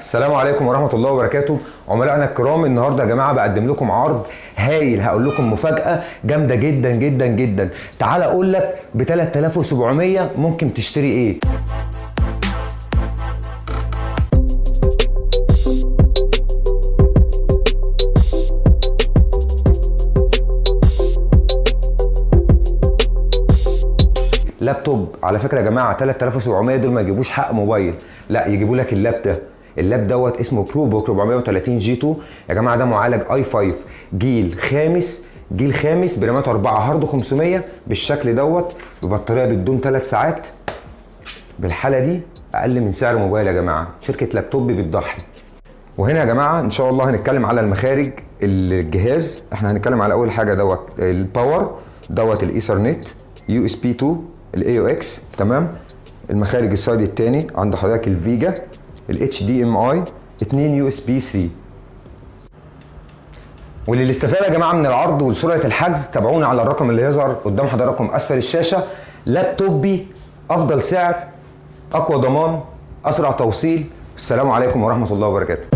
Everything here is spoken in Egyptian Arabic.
السلام عليكم ورحمة الله وبركاته. عملائنا الكرام، النهارده يا جماعة بقدم لكم عرض هايل، هقول لكم مفاجاة جامدة جدا جدا جدا. تعال اقول لك ب 3700 ممكن تشتري ايه. لابتوب على فكرة يا جماعة 3700 دول ما يجيبوش حق موبايل، لا يجيبوا لك ال lap ده. ال lap دوت اسمه ProBook 430 G 2 يا جماعة. ده معالج i 5 جيل خامس، جيل خامس، برامات 4، hard 500 بالشكل دوت، ببطاريه بتدوم 3 ساعات. بالحالة دي اقل من سعر موبايل يا جماعة. شركة لابتوب بتضحي. وهنا يا جماعة ان شاء الله هنتكلم على المخارج الجهاز. احنا هنتكلم على اول حاجة دوت ال power، دوت ال Ethernet، USB 2، ال AUX، تمام. المخارج ال side الثاني عند حضرتك ال VGA، ال HDMI، 2 USB 3. وللاستفاده يا جماعة من العرض ولسرعه الحجز تابعونا على الرقم اللي يظهر قدام حضراتكم اسفل الشاشة. لابتوبي، افضل سعر، اقوى ضمان، اسرع توصيل. السلام عليكم ورحمة الله وبركاته.